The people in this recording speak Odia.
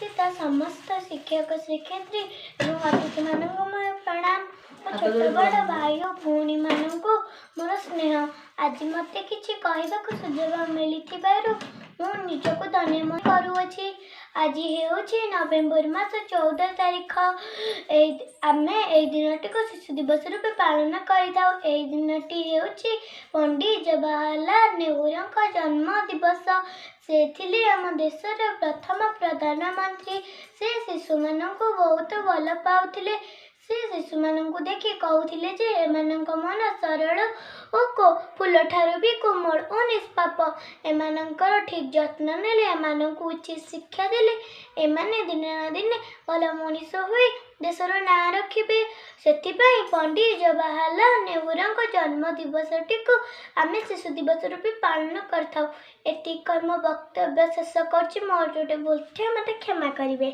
ଉପସ୍ଥିତ ସମସ୍ତ ଶିକ୍ଷକ, ଶିକ୍ଷୟିତ୍ରୀ ଏବଂ ଅତିଥିମାନଙ୍କୁ ମୋର ପ୍ରଣାମ ଓ ଛୋଟ ବଡ଼ ଭାଇ ଓ ଭଉଣୀମାନଙ୍କୁ ମୋର ସ୍ନେହ। ଆଜି ମୋତେ କିଛି କହିବାକୁ ସୁଯୋଗ ମିଳିଥିବାରୁ ମୁଁ ନିଜକୁ ଧନ୍ୟ ମନେ କରୁଅଛି। ଆଜି ହେଉଛି ନଭେମ୍ବର ମାସ 14 ତାରିଖ। ଏଇ ଆମେ ଏଇ ଦିନଟିକୁ ଶିଶୁ ଦିବସ ରୂପେ ପାଳନ କରିଥାଉ। ଏହି ଦିନଟି ହେଉଛି ପଣ୍ଡିତ ଜବାହରଲାଲ ନେହେରୁଙ୍କ ଜନ୍ମ ଦିବସ। ସେ ଥିଲେ ଆମ ଦେଶର ପ୍ରଥମ ପ୍ରଧାନମନ୍ତ୍ରୀ। ସେ ଶିଶୁମାନଙ୍କୁ ବହୁତ ଭଲ ପାଉଥିଲେ। ସେ ଶିଶୁମାନଙ୍କୁ ଦେଖି କହୁଥିଲେ ଯେ ଏମାନଙ୍କ ମନ ସରଳ ଓ ଫୁଲଠାରୁ ବି କୋମଳ ଓ ନିଷ୍ପାପ। ଏମାନଙ୍କର ଠିକ୍ ଯତ୍ନ ନେଲେ, ଏମାନଙ୍କୁ ଉଚିତ ଶିକ୍ଷା ଦେଲେ ଏମାନେ ଦିନେ ନା ଦିନେ ଭଲ ମଣିଷ ହୋଇ ଦେଶର ନାଁ ରଖିବେ। ସେଥିପାଇଁ ପଣ୍ଡିତ ଜବାହରଲାଲ ନେହେରୁଙ୍କ ଜନ୍ମ ଦିବସଟିକୁ ଆମେ ଶିଶୁ ଦିବସ ରୂପେ ପାଳନ କରିଥାଉ। ଏତିକି କହି ମୋ ବକ୍ତବ୍ୟ ଶେଷ କରୁଛି। ମୋର ଯେଉଁଠି ଭୁଲ ଥିବ ମୋତେ କ୍ଷମା କରିବେ।